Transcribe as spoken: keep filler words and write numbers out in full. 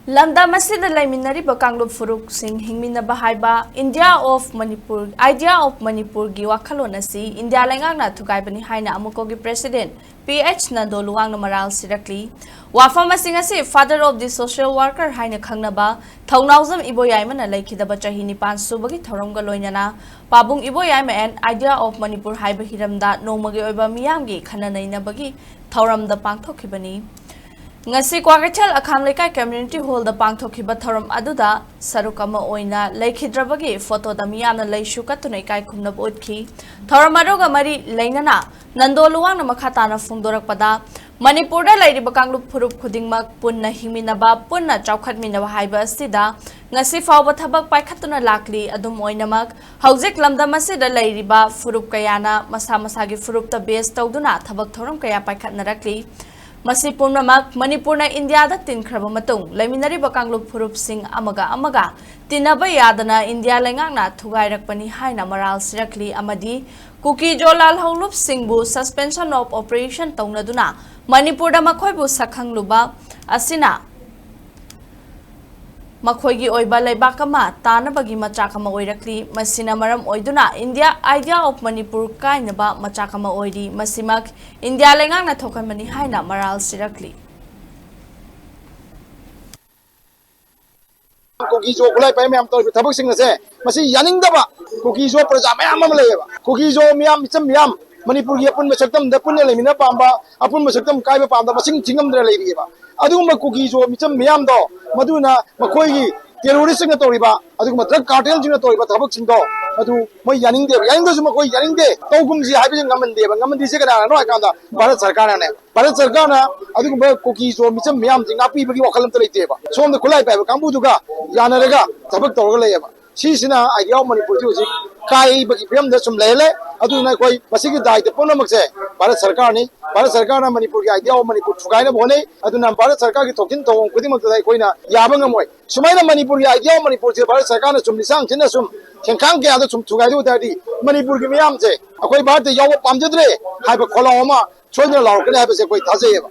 ꯂꯝꯗꯝ ꯑꯁꯤꯗ ꯂꯩꯃꯤꯟꯅꯔꯤꯕ ꯀꯥꯡꯂꯨꯞ ꯐꯨꯔꯨꯞꯁꯤꯡ ꯍꯤꯡꯃꯤꯟꯅꯕ ꯍꯥꯏꯕ India of Manipur, Idea of Manipurꯒꯤ ꯋꯥꯈꯜꯂꯣꯟ ꯑꯁꯤ ꯏꯟꯗꯤꯌꯥ ꯂꯩꯉꯥꯛꯅ ꯊꯨꯒꯥꯏꯕꯅꯤ ꯍꯥꯏꯅ ꯑꯃꯨꯀꯣꯒꯤ President P H ꯅꯟꯗꯣ ꯂꯨꯋꯥꯡꯅ ꯃꯔꯥꯜ ꯁꯤꯔꯛꯂꯤ꯫ ꯋꯥꯐꯝ ꯑꯁꯤ ꯉꯁꯤ Father of the Social Worker ꯍꯥꯏꯅ ꯈꯪꯅꯕ ꯊꯧꯅꯥꯎꯖꯝ ꯏꯕꯣꯌꯥꯏꯃꯅ ꯂꯩꯈꯤꯗꯕ ꯆꯍꯤ ꯅꯤꯄꯥꯟ ꯁꯨꯕꯒꯤ ꯊꯧꯔꯝꯒ ꯂꯣꯏꯅꯅ ꯄꯥꯕꯨꯡ ꯏꯕꯣꯌꯥꯏꯃ and Idea of Manipur ꯍꯥꯏꯕ ꯍꯤꯔꯝꯗ ꯅꯣꯡꯃꯒꯤ ꯑꯣꯏꯕ ꯃꯤꯌꯥꯝꯒꯤ ꯈꯟꯅ ꯅꯩꯅꯕꯒꯤ ꯊꯧꯔꯝꯗ ꯄꯥꯡꯊꯣꯛꯈꯤꯕꯅꯤ꯫ ꯉꯁꯤ ꯀ꯭ꯋꯥꯀꯩꯊꯦꯜ ꯑꯈꯥꯝ ꯂꯩꯀꯥꯏ community hallꯗ ꯄꯥꯡꯊꯣꯛꯈꯤꯕ ꯊꯧꯔꯝ ꯑꯗꯨꯗ ꯁꯔꯨꯛ ꯑꯃ ꯑꯣꯏꯅ ꯂꯩꯈꯤꯗ꯭ꯔꯕꯒꯤ ꯐꯣꯇꯣꯗ ꯃꯤꯌꯥꯝꯅ ꯂꯩꯁꯨ ꯀꯠꯇꯨꯅ ꯏꯀꯥꯏ ꯈꯨꯝꯅꯕ ꯎꯠꯈꯤ꯫ ꯊꯧꯔꯝ ꯑꯗꯨꯒ ꯃꯔꯤ ꯂꯩꯅꯅ ꯅꯟꯗꯣ ꯂꯨꯋꯥꯡꯅ ꯃꯈꯥ ꯇꯥꯅ ꯐꯣꯡꯗꯣꯔꯛꯄꯗ, ꯃꯅꯤꯄꯨꯔꯗ ꯂꯩꯔꯤꯕ ꯀꯥꯡꯂꯨꯞ ꯐꯨꯔꯨꯞ ꯈꯨꯗꯤꯡꯃꯛ ꯄꯨꯟꯅ ꯍꯤꯡꯃꯤꯟꯅꯕ, ꯄꯨꯟꯅ ꯆꯥꯎꯈꯠꯃꯤꯟꯅꯕ ꯍꯥꯏꯕ ꯑꯁꯤꯗ ꯉꯁꯤ ꯐꯥꯎꯕ ꯊꯕꯛ ꯄꯥꯏꯈꯠꯇꯨꯅ ꯂꯥꯛꯂꯤ꯫ ꯑꯗꯨꯝ ꯑꯣꯏꯅꯃꯛ, ꯍꯧꯖꯤꯛ ꯂꯝꯗꯝ ꯑꯁꯤꯗ ꯂꯩꯔꯤꯕ ꯐꯨꯔꯨꯞ ꯀꯌꯥꯅ ꯃꯁꯥ ꯃꯁꯥꯒꯤ ꯐꯨꯔꯨꯞꯇ base ꯇꯧꯗꯨꯅ ꯊꯕꯛ ꯊꯧꯔꯝ ꯀꯌꯥ ꯄꯥꯏꯈꯠꯅꯔꯛꯂꯤ꯫ ꯃꯁꯤ ꯄꯨꯝꯅꯃꯛ ꯃꯅꯤꯄꯨꯔꯅ ꯏꯟꯗꯤꯌꯥꯗ ꯇꯤꯟꯈ꯭ꯔꯕ ꯃꯇꯨꯡ ꯂꯩꯃꯤꯟꯅꯔꯤꯕ ꯀꯥꯡꯂꯨꯞ ꯐꯨꯔꯨꯞꯁꯤꯡ ꯑꯃꯒ ꯑꯃꯒ ꯇꯤꯟꯅꯕ ꯌꯥꯗꯅ ꯏꯟꯗꯤꯌꯥ ꯂꯩꯉꯥꯛꯅ ꯊꯨꯒꯥꯏꯔꯛꯄꯅꯤ ꯍꯥꯏꯅ ꯃꯔꯥꯜ ꯁꯤꯔꯛꯂꯤ ꯑꯃꯗꯤ ꯀꯨꯀꯤ ꯖꯣ ꯂꯥꯜꯍꯧꯂꯨꯞꯁꯤꯡꯕꯨ suspension of operation ꯇꯧꯅꯗꯨꯅ ꯃꯅꯤꯄꯨꯔꯗ ꯃꯈꯣꯏꯕꯨ ꯁꯛꯈꯪꯂꯨꯕ ꯑꯁꯤꯅ ꯃꯈꯣꯏꯒꯤ ꯑꯣꯏꯕ ꯂꯩꯕꯥꯛ ꯑꯃ ꯇꯥꯅꯕꯒꯤ ꯃꯆꯥꯛ ꯑꯃ ꯑꯣꯏꯔꯛꯂꯤ꯫ ꯃꯁꯤꯅ ꯃꯔꯝ ꯑꯣꯏꯗꯨꯅ India, Idea of Manipur ꯀꯥꯏꯅꯕ ꯃꯆꯥꯛ ꯑꯃ ꯑꯣꯏꯔꯤ꯫ ꯃꯁꯤꯃꯛ ꯏꯟꯗꯤꯌꯥ ꯂꯩꯉꯥꯛꯅ ꯊꯣꯛꯍꯟꯕꯅꯤ ꯍꯥꯏꯅ ꯃꯔꯥꯜ ꯁꯤꯔꯛꯂꯤ꯫ ꯀꯨꯀꯤ ꯖꯣ ꯈꯨꯠꯂꯥꯏ ꯄꯥꯏꯕ ꯃꯌꯥꯝ ꯇꯧꯔꯤꯕ ꯊꯕꯛꯁꯤꯡ ꯑꯁꯦ, ꯃꯁꯤ ꯌꯥꯅꯤꯡꯗꯕ ꯀꯨꯀꯤ ꯖꯣ ꯄ꯭ꯔꯖꯥ ꯃꯌꯥꯝ ꯑꯃ ꯂꯩꯌꯦꯕ꯫ ꯀꯨꯀꯤ ꯖꯣ ꯃꯤꯌꯥꯝ, ꯃꯤꯆꯝ ꯃꯤꯌꯥꯝ, ꯃꯅꯤꯄꯨꯔꯒꯤ ꯑꯄꯨꯟꯕ ꯁꯛꯇꯝꯗ ꯄꯨꯟꯅ ꯂꯩꯃꯤꯟꯅ ꯄꯥꯝꯕ, ꯑꯄꯨꯟꯕ ꯁꯛꯇꯝ ꯀꯥꯏꯕ ꯄꯥꯝꯗ ꯃꯁꯤꯡ ꯊꯤꯉꯝꯗꯅ ꯂꯩꯔꯤꯑꯕ꯫ ꯑꯗꯨꯒꯨꯝꯕ ꯀꯨꯀꯤ ꯖꯣ ꯃꯤꯆꯝ ꯃꯤꯌꯥꯝꯗꯣ, ꯃꯗꯨꯅ ꯃꯈꯣꯏꯒꯤ terroristꯁꯤꯡꯅ ꯇꯧꯔꯤꯕ, ꯑꯗꯨꯒꯨꯝꯕ drug cartelꯁꯤꯡꯅ ꯇꯧꯔꯤꯕ ꯊꯕꯛꯁꯤꯡꯗꯣ, ꯃꯗꯨ ꯃꯣꯏ ꯌꯥꯅꯤꯡꯗꯦꯕ꯫ ꯌꯥꯅꯤꯡꯗ꯭ꯔꯁꯨ ꯃꯈꯣꯏ ꯌꯥꯅꯤꯡꯗꯦ, ꯇꯧꯒꯨꯝꯁꯤ ꯍꯥꯏꯕꯁꯤ ꯉꯝꯍꯟꯗꯦꯕ꯫ ꯉꯝꯍꯟꯗ꯭ꯔꯤꯁꯦ ꯀꯅꯥꯅꯅꯣ ꯍꯥꯏ ꯀꯥꯟꯗ, ꯚꯥꯔꯠ ꯁꯔꯀꯥꯔꯅꯅꯦ꯫ ꯚꯥꯔꯠ ꯁꯔꯀꯥꯔꯅ ꯑꯗꯨꯒꯨꯝꯕ ꯀꯨꯀꯤ ꯖꯣ ꯃꯤꯆꯝ ꯃꯤꯌꯥꯝꯁꯦ ꯉꯥꯛꯄꯤꯕꯒꯤ ꯋꯥꯈꯜ ꯑꯝꯇ ꯂꯩꯇꯦꯕ꯫ ꯁꯣꯝꯗ ꯈꯨꯠꯂꯥꯏ ꯄꯥꯏꯕ ꯀꯥꯡꯕꯨꯗꯨꯒ ꯌꯥꯅꯔꯒ ꯊꯕꯛ ꯇꯧꯔꯒ ꯂꯩꯌꯦꯕ꯫ ꯁꯤꯁꯤꯅ Idea of Manipurꯁꯤ ꯍꯧꯖꯤꯛ ꯀꯥꯏꯕꯒꯤ ꯐꯤꯕꯝꯗ ꯁꯨꯝ ꯂꯩꯍꯜꯂꯦ꯫ ꯑꯗꯨꯅ ꯑꯩꯈꯣꯏ ꯃꯁꯤꯒꯤ ꯗꯥꯏꯇ ꯄꯨꯝꯅꯃꯛꯁꯦ ꯚꯥꯔꯠ ꯁꯔꯀꯥꯔꯅꯤ꯫ ꯚꯥꯔꯠ ꯁꯔꯀꯥꯔꯅ ꯃꯅꯤꯄꯨꯔꯒꯤ Idea of Manipur ꯊꯨꯒꯥꯏꯅꯕ ꯍꯣꯠꯅꯩ꯫ ꯑꯗꯨꯅ ꯚꯥꯔꯠ ꯁꯔꯀꯥꯔꯒꯤ ꯊꯣꯛꯁꯤꯟ ꯊꯧꯑꯣꯡ ꯈꯨꯗꯤꯡꯃꯛꯇꯗ ꯑꯩꯈꯣꯏꯅ ꯌꯥꯕ ꯉꯝꯃꯣꯏ꯫ ꯁꯨꯃꯥꯏꯅ ꯃꯅꯤꯄꯨꯔꯒꯤ Idea of Manipurꯁꯦ ꯚꯥꯔꯠ ꯁꯔꯀꯥꯔꯅ ꯁꯨꯝ ꯂꯤꯁꯥꯡ ꯁꯤꯠꯅ ꯁꯨꯝ ꯈꯦꯡꯈꯥꯡ ꯀꯌꯥꯗ ꯁꯨꯝ ꯊꯨꯒꯥꯏꯗꯣꯛ ꯇꯥꯔꯗꯤ, ꯃꯅꯤꯄꯨꯔꯒꯤ ꯃꯤꯌꯥꯝꯁꯦ ꯑꯩꯈꯣꯏ ꯚꯥꯔꯠꯇ ꯌꯥꯎꯕ ꯄꯥꯝꯖꯗ꯭ꯔꯦ ꯍꯥꯏꯕ ꯈꯣꯜꯂꯥꯎ ꯑꯃ ꯁꯣꯏꯗꯅ ꯂꯥꯎꯔꯛꯀꯅꯤ ꯍꯥꯏꯕꯁꯦ ꯑꯩꯈꯣꯏ ꯊꯥꯖꯩꯌꯦꯕ꯫